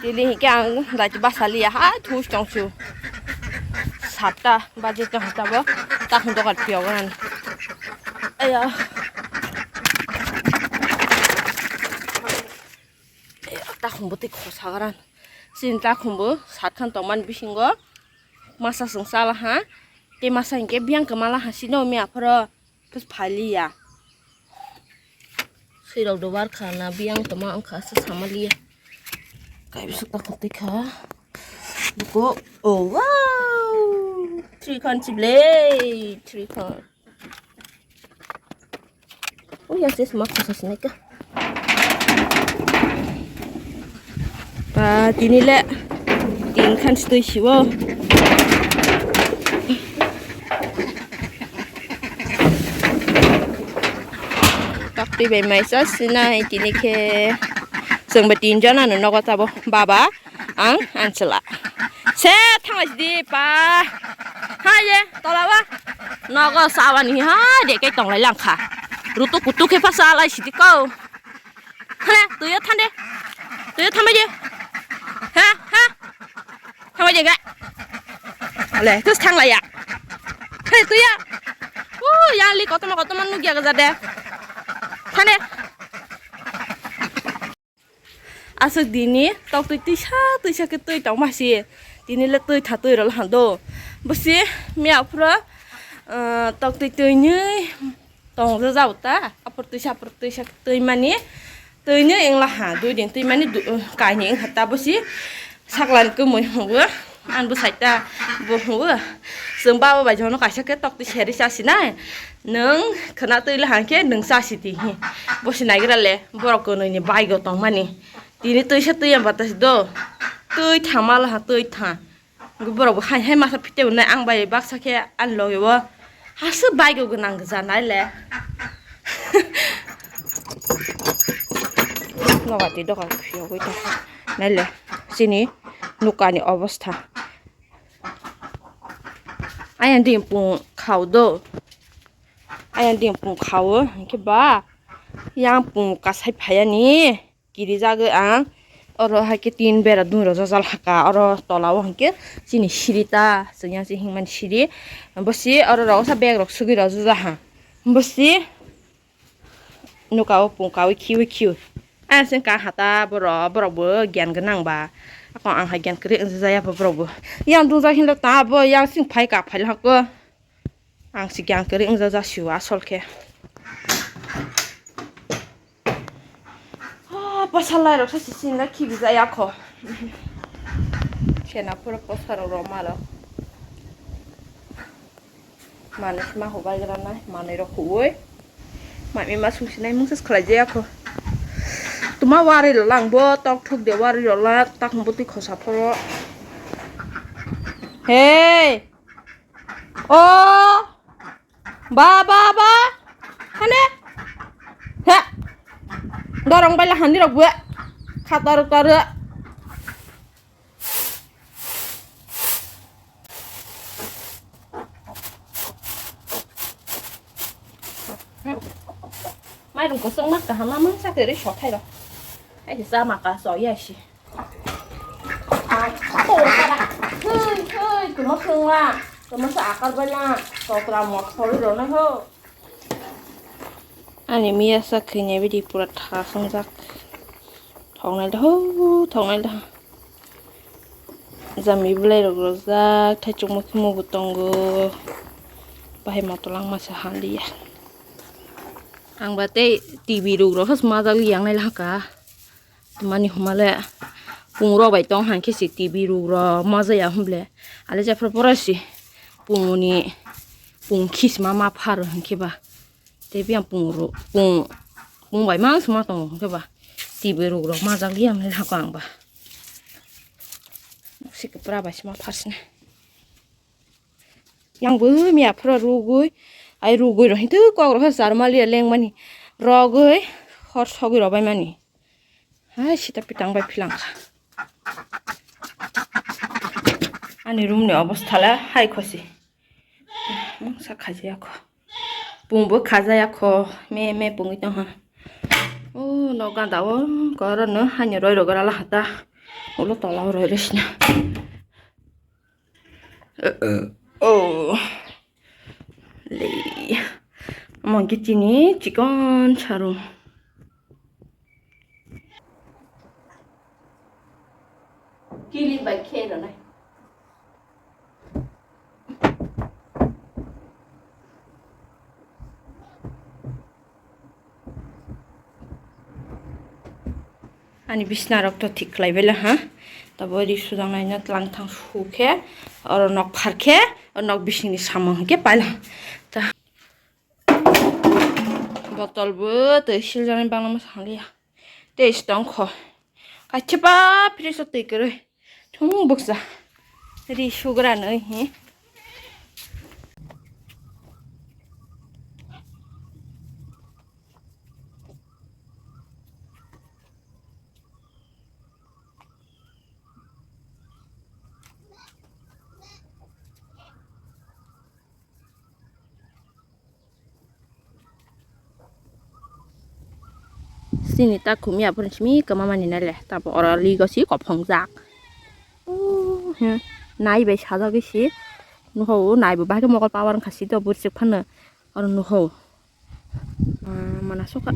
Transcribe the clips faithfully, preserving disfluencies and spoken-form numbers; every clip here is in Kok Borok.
Tini hingke ang dati basa liya ha thuis tongsu. Satta baje tong tabo takhum dogar piyok nani. Aya. Takhum bwtwi khosa garan. Chini takhum bo sat khan tongmani bisingo masa chwng chala ha. Tei masa hinkhe biyang kwmala ha sino miya phoro. Khe phaliya. Swirok dobar khana biyang tongma wngkha se samaliya. Kaibisa takhum twi kha. Buko, oh wow. Three khan chible. Three khan. Oh ya ses mak ses naika. Ba tini le tin khan stui siwo. Tokti bai maisa sinai tini khe. Chwng bai tin jona no nogo tabo. Baba, ang, ang chwla. Se thanglai sidi pa. Hai ye, tola wa. Nogo sawani hai de ke tonglai langkha. Rutu kutu khe pa salai sidi ko. Hane, tuyo thande. Tuyo thambai de. Ha, ha. Thambai de ga. Ale, tus thanglai ya. Hane, tuyo. Uh, yang li kotoma kotoma nugya gaja de. Thande. Aswk dini toktwi twisa twisa khe twi tongma si. Tini le twi tha twi rwla hando. Bwsi miya phuro, uh, toktwi twi nwi tong jajao ta. Aphur twisa aphur twisa khe twi mani. Twi nwi wngla ha. Dui din twi mani du-, uh, kainwi wngkha ta bwsi. Saklan kwmwi hwngo. Ang bwsai ta bo hwngo. Chwng baba bai jono kaisa khe toktwi seri chasinai. Nwng khwna twi le hangkhe nwng chasi di hi. Bwsi naigra le borok kwnwi ni bike o tongmani. Tini twisa twi ya bata si do. Twi thama la ha twi tha. Borok bo hai hai masa phite bo nai ang bai baksa khe ani loge o. Hasu bike o gwnang gwnang nai le. Nogati doga phiyogwi ta. Nai le. Chini nukani obostha. Ayang ding pung khao do. Ayang ding pung khao. Hingke ba. Yang pung kasai phayani. Kiri jagwi ang. Oro hai ke tin bera dun rojak jal haka. Oro tola o hingke. Chini siri ta. Chwng yang si hingmani siri. Bosi oro rok sa bag rok sugwi rojak jaha. Bosi. Nuka o pung kawi khiwi khiwi. Ayang sing ka hata borok, borok bo gyan gwnang ba. Ako ang hai gyan kwrwi wngjakya bo borok bo. Yang dungjak hinlo ta bo yang sing phai ka phai hako. Ang si gyan kwrwi wngjakya sio asol khe. Ah, bwsa lai rok sa si sinla khibi jaya kho. Khena pura posa rok rok ma rok. Manwi ma hubai gra nai, manwi rok huwi. Mami ma sung sinai mungsa khlai jaya kho. Tuma wari lo lang bo tok thuk de wari lo la tak bwtwi khosa phoro. Hey! O! Ba, ba, ba! Hane? Ha! Dorong bai la hani rok bo. Khatar tar. Mairung kosong ma kaham ma mangsa khe rwi sothai rok. Hai se chama ka so ya si. Thoi thoi tuma khwngma tuma sa akar bai na sotra mot khorwi rw nai ho. Ani miya sa khwini bidi pura thasongjak. Thoknai da ho, thoknai da. Jami belai rok rojak, thaichukma khemo bo tongo. Bahai motolang masa hanliya. Ang ba tei T V rok rok has majak li yang nai laka. Mani humale pung rok bai tong hangke si T V rok rok majaya humble. Ale japhra pora si pung ni pung khisma ma pharo hangke ba. Tei biyang pung ro, pung, pung bai mang suma tongo hwnkhe ba. Tibwi ruk rok majak liya hwnwi hako ang ba. Sika pura bai sima pharsini. Yang bo miya phura rugwi, ai rugwi rok hintu kok rok charma liya lengmani. Rogwi hor sogwi rok bai mani. Hai sita pitang bai philang kha. Ani room ni obostha le hai khosi. Mungsa khaijaya kho. Pungbo khajaya kho. Me me pungwi tongha. O no ganda o koro no hani roi rogora la hata. Ulo tola o roi roi sina. Oh. Le. Omo hwnkhe chini chikon sarum. Kili bai khe rwnai. Ani bisna rok to thik khlai bela ha. Tabo ri sujang nai na tlang thang su khe, oro nok phar khe, oro nok bising ni samung hwnkhe paila. Ta botol bo twi siljak nai bangma sangliya. Tei stong kho. Kaisa ba fridge o twi kwrwi. Thung buksa. Ri sugra nai hi. Sini ta khumya phone simi kwma mani nai le, tapo oro ligo si kophongjak. Oh, hmm. Nai bai sajagwi si. Nukho o nai bo bahai khe mokol power wngkha si do bursik phano. Oro nukho. Ah, mana soka.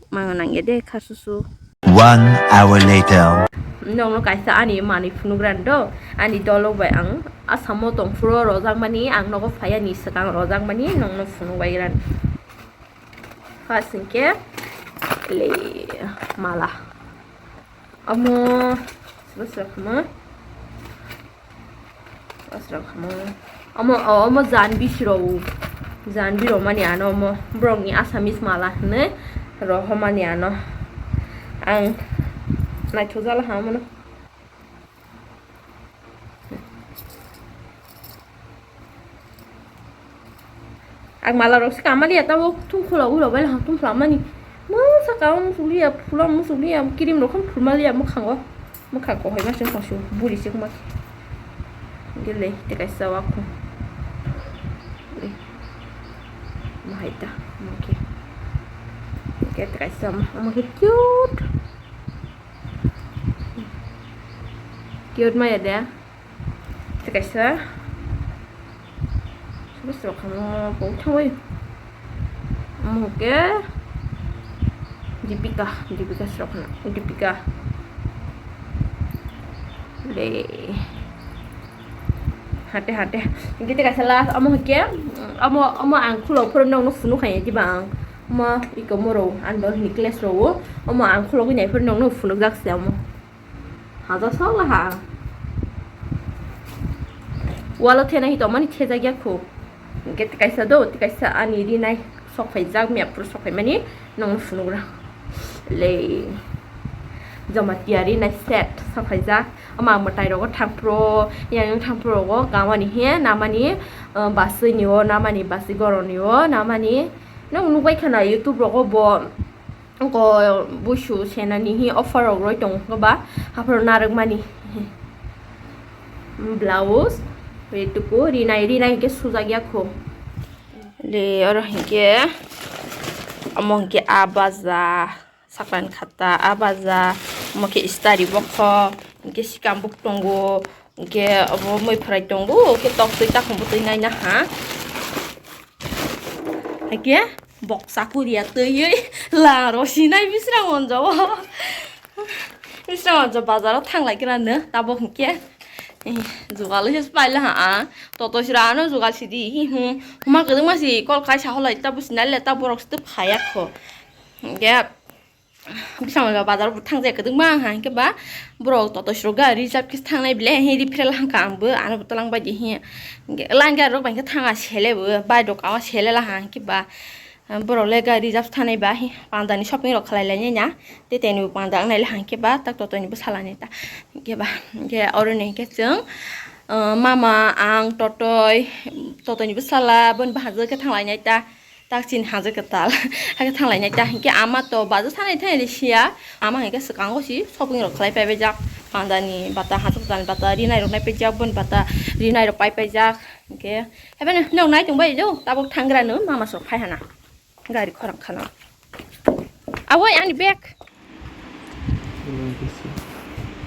Manga nangya de kha susu. One hour later. Nokno kaisa ani manwi phunukgrani do, ani dolok bai ang Assam o tongphuru rojakmani, ang nogo phaiya ni swkang rojakmani nokno phunukbaigran. First hinkhe le mala. Omo, srw srw khamo. Asra khamo. Omo, o, omo Janbi siro. Janbi romani ano omo. Borokni Assamese mala hinwi rohormani ano. Ang naithokjala ha omono. Ang mala rok se kamaliya tabo thumkhwla ui rok bai thumkhwla mani. Masa kaung musuliya, phula musuliya, kirim rok phulmaliya mwkhango. Mwkhang kohoi ma se tongsu buri se ma. Gele te kaisa wa khu. Mahai ta, omo khe. Khe te kaisa ma, omo khe cute. Cute maya de. Tei kaisa. Bwswk khamu bo thangwi. Omo hwnkhe Deepika, Deepika srok khna, Deepika. Le. Hate, hate. Hwnkhe tei kaisa last omo hwnkhe, omo, omo ang khulok phuru nokno phunuk kha diba ang. Omo iko moro ang dol necklace rwo. Omo ang khulogwi nai phuru nokno phunukjak se omo. Haja sok la ha. Walo thena hi tongmani thejak ya khu. Hwnkhe tei kaisa do, tei kaisa ani rinai sok phaijak, miyapro sok phaimani nokno phunugra. Le. Jamatia rinai set sok phaijak. Ama mwtai rogo thangpro, yang thangpro rogo gamani he namani, uh, basui ni o namani, basui goroni o namani. Nokno nukbai khana YouTube rogo bo. Oko busu senani hi offer rok roi tongo ba, hapharo narwkmani. Blouse, retuku, rinai, rinai hwnkhe sujak ya kho. Le, oro hwnkhe, omo hwnkhe a baja, sakran khata, a baja, omo khe istari bokho, hwnkhe sikambuk tongo, hwnkhe obo mui phwrai tongo, hwnkhe tok twi takhumbo twi naina ha. Haikhe boksa kuria twiwi la rosinai bisrang onjo o. Bisrang onjo bazaro thanglai kira no tabo hwnkhe. Eh, jugal se paila ha a. Toto sira ano jugal sidi hi hum. Huma kwdwma si kol kaisa holai tabo sinai le tabo borok se phaya kho. Hwnkhe Bising bazar bo thang jai kwdwkma ha, hwnkhe ba borok toto siro ga reserve khe thangnai bile, he referral hangkha ang bo, ano bo tolang bai di he. Hwnkhe line gari rok bai khe thanga sele bo, bai rok awa sele la ha, hwnkhe ba borok le ga reserve thangnai ba, he panda ni shopping rok khlai lai nai na, tei tei ni bo panda wngnai le ha, hwnkhe ba tak toto ni bwsa lai nai ta, hwnkhe ba, hwnkhe oro ni hwnkhe chwng, ah, mama, ang, totoi, totoi ni bwsala, boni bahai khe thang lai nai ta. Tak chini hajar kwtal. Hakhe thang lai nai ta. Hinkhe ama to baja sanai thai le siya. Ama hinkhe swkango si shopping rok khlai pai bai jak. Panda ni bata, hajar kwtal ni bata, rinai rok nai pai jak, boni bata, rinai rok pai pai jak. Hinkhe, hebe no, nok nai tong bai do. Tabuk thang gra no, mama sok phai hana. Gari khorang khana. Awoi, ani bag.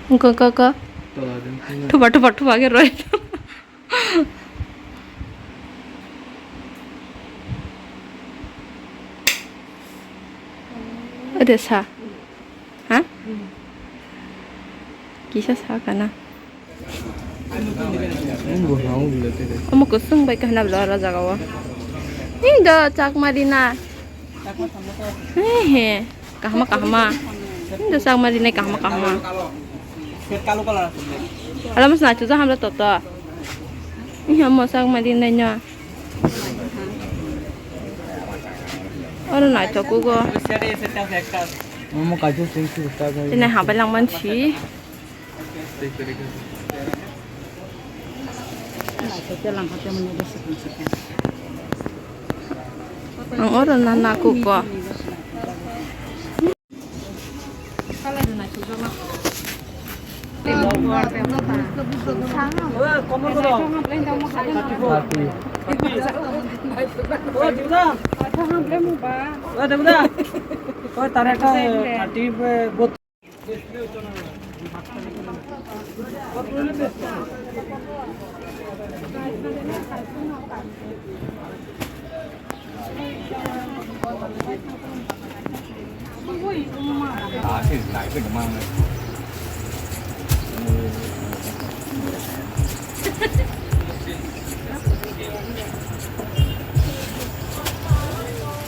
Ko, ko, ko. Tola din. Thuba, thuba, thuba ke roi. Ode sa. Ha? Kisa sa kana? Omo kwswng bai kahna bwla oro jaga o. Indo chakma rina. He he. Kahma kahma. Indo chakma rinai kahma kahma. Ala mas nacho ja hamla toto. Iha mo chakma rinai no. Oro naithok kugo. Omo kaisa sing sing ta. Tini habai langman si. Ang oro na nakuko.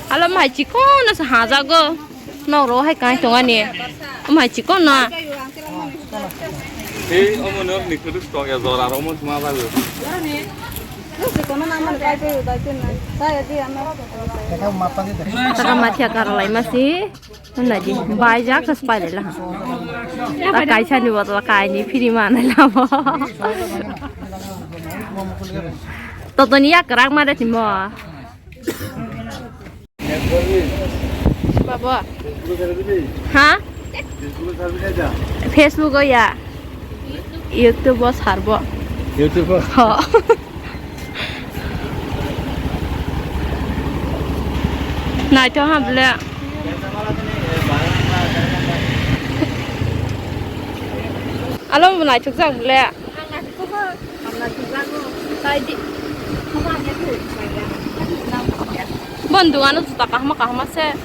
Alo, mai chikon asa hajago. Nok ro hai kai tong ani. Mai chikon na. Ei, omo nok ni kudu stock ya jora ro mo ma ba lo. Saka mathia karalai masi. Nadi, bai jak sa pai lela. Ta kaisa ni botol kai ni free ma nai lamo. Totoni yak rak ma de timo. Babo. Ha? Facebook o ya. YouTube o sarbo. YouTube o? Ho. Naithok ha bole. Alo bo naithok jak bole. Ang naithok kho. Ang naithok jago. Tai di. Bo ang ya kho. Bo ang dogano juta kahma kahma se.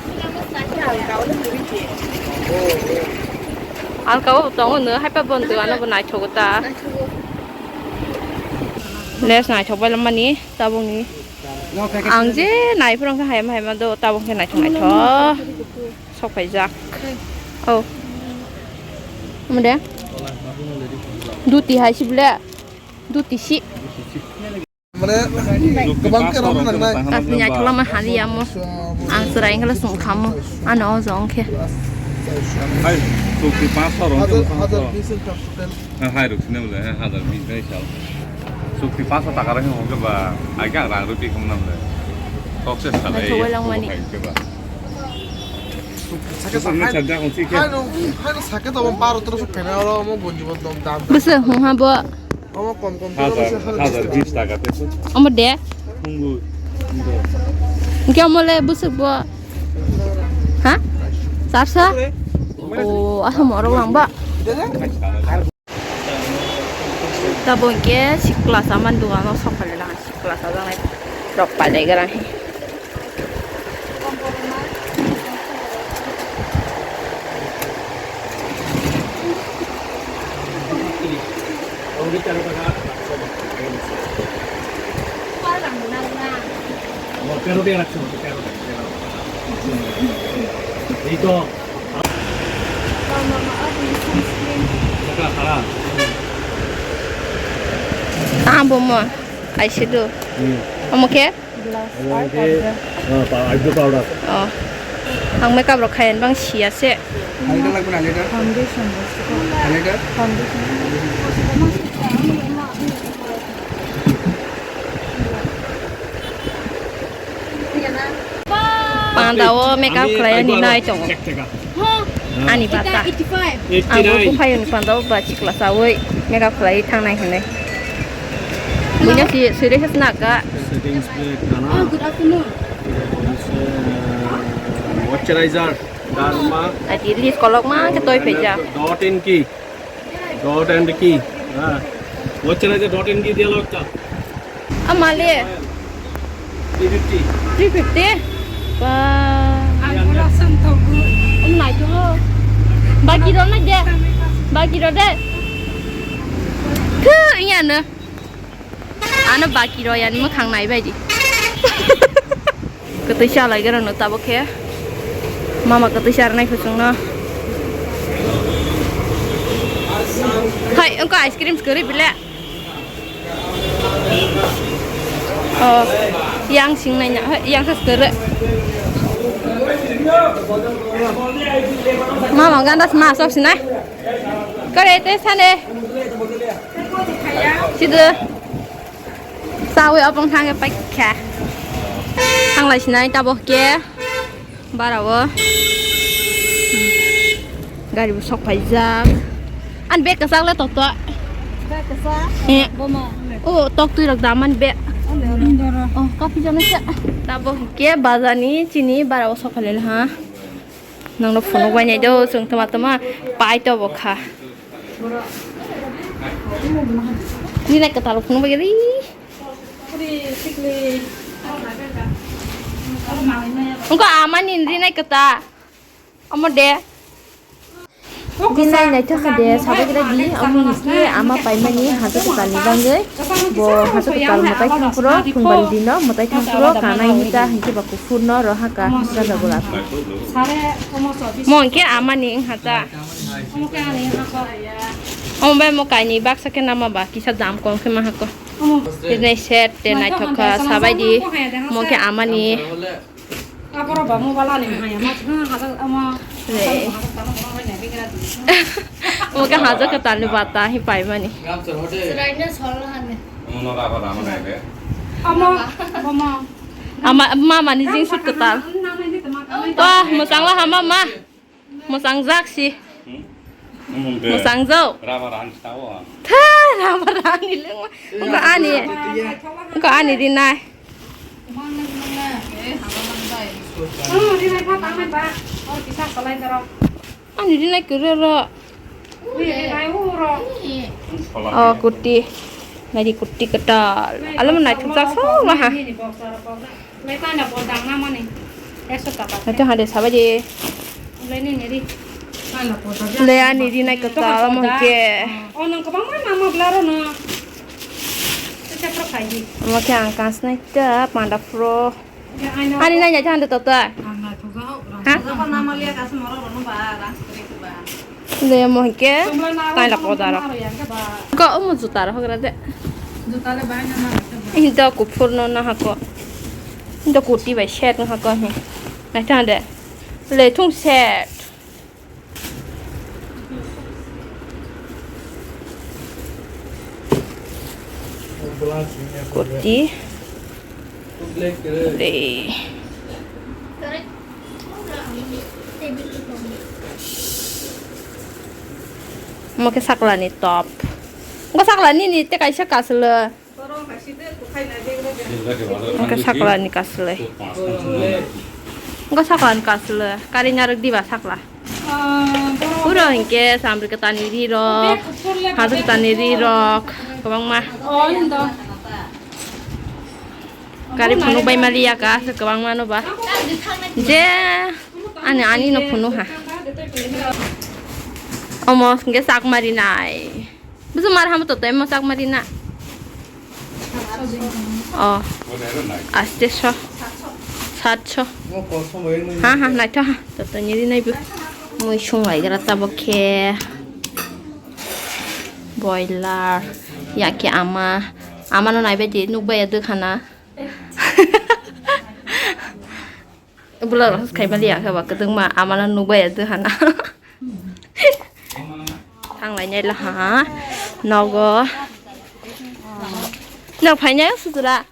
Alka o tongo no haipa bo ang dogano bo naithok ta. Les naithok bai mani tabuk ni. Ang je naiphuru khe hayam hayam do tabuk khe naithok naithok. Sok paijak. Oh. Omo de? Duti hai si bole. Duti si. Mane, gabang khe rwmani nangnai. Kasni naithok lama hali amo. Ang chwrai wngkhe sung khamo. Ano o jong khe. Hai, chukti panch sor wngkhe. Hajar, hajar bis wngkha total. Hai, ruk sini bole, hajar bis bai sal. Chukti panch sor taka rok wngkhe ba, ai khe ang rang rwtwi khum nam le. Kok se salai. Naithok bai langmani. Hai khe ba. Sake Sosok sa ne hai, chajak wngsi khe. Hai no, hai no sake to baro tero sok kena oro mo bonji bo dom dam. Bwswk hwnha bo? Omo kom kom tero Hajar, bwswk hajar hajar bis taka tei. Omo de? Nunggu. Hwnkhe omo le bwswk bo? Ha? Charsa? O, asam oro lang ba? Tabuk hwnkhe sikla saman dogano sok pailaikha, sikla sajaknai rok pailaigra. Tamo mo, eyeshadow. Hmm. Omo khe? Blush. Omo khe, ah, pa-, eyebrow powder. Oh. Ang makeup rok khayan bang siya se. Highlighter lagbo na highlighter? Foundation. Highlighter? Foundation. Panda o makeup khlai ani nai tongo. Ani bata. Ang bo buphayung panda o ba chikla chawi makeup khlai thangnai hinwi. Bunya si siri khas naka. Settings pe kana. Moisturizer, Derma. Ati list kolok ma ke toi peja. Dot in ki. Dot and key. হ্যাঁ। হচ্ছে না যে dot and কি দিয়ে লড়তা? Amale. Three fifty. Three fifty? Ba. Ang pura santogu. Ang nai to. Bagi ro na de. Bagi ro de. Khu, iya na. Ano baki ro yani mwkhang nai bai di. Kwtwi chalai garo no tabuk khe. Mama kwtwi charnai kuchung no. Hai, wngkha ice cream kwrwi bile. Oh, yang sing nai na, hai, yang khas kwrwi. Mama ganda sma sok sinai. Kare te sane. Sido. Sawi obong thangwi paikha. Thanglai sinai tabuk khe. Barao. Gari bo sok phaijak. Ani bag kwchak le tok tok. Bag kwchak? Eh. Boma. O tok twi rok da mani bag. Ole, ole. Oh, kapi jana se. Tabuk khe bazani chini barao sok phailai ha. Nangno phunuk bai nai do, chwng tama tama pai to bo kha. Ni nai kwtal phunuk bai ri. Wngkha amani rinai kwtal. Omo de. Rinai naithok kha de, sabai gra di, omo hwnwi ama paimani hajo kwtalni bagwi. Bo hajo kwtal mwtai thang phuru, thungbari dino mwtai thang phuru, kanai hita hinkhe ba kuphurno rohaka, haja jagula. Mo hinkhe amani wngha ta. Omo bai mo kainwi baksa khe nama ba, kisa dam kom khe ma hako. Rinai set te naithok kha, sabai di, mo hinkhe amani. Aboro ba mobile ani haya ma thang hajar ama. Re. Omo khe hajo kwtalni bata hi paimani. Chwraino sol hani. Omo no raba rama nai be. Ama, mama. Ama, mama ni jing sut kwtal. Wah, mwchang la ha mama. Mwchang jak si. Hmm? Omo be. Mwchang jau. Raba ran stawo. Tha, raba ran ni lengma. Wngkha ani, wngkha ani rinai. Ani rinai kwrwi ro. O kurti. Nai di kurti kwtal. Alamo naithok jak sok ma ha. Naito hade sabai di. Le ani rinai kwtal omo hwnkhe. O nang kwbangma nangma blaro no. Tei tei phro khai di. Omo khe ang kansnai ta panda phro. Ani nai nai thang de tota. Ang nai thok jao. Ha? Jao nama liya kasu moro rono ba rang skri ba. Le mo hwnkhe kaila poda rok. Ko omo juta rok hogra de. Juta le bai na ma. Hinta kuphur no na hako. Hinta kurti bai set no hako he. Nai thang de. Le thung set. Kurti. Dei. Omo khe saklani top. Omo saklani ni tei kaisa kaslo. Wngkha saklani kaslai. Wngkha saklani kaslai. Kari narwk diba sakla. Puro hinkhe samri kwtani ri rok, hajak kwtani ri rok, kwbangma. Kari phunuk bai maliya ka, aswk kwbangma no ba. Je ani, ani no phunuk ha. Omo hinkhe chakmari nai. Bwswk mar hamu to tei mosak mari na. Oh. Aste so. Satso. Ha ha, naitho ha. Toto ni ri nai bo. Mui sung lai gra tabok khe. Boiler. Ya khe ama. Ama no nai bai di nuk bai ya dwkhana. Bwla rok khai mali ya khe ba kwdwngma amano nukbai ya dwhana. Thanglai nai laha nogo. Nok phainai sutura.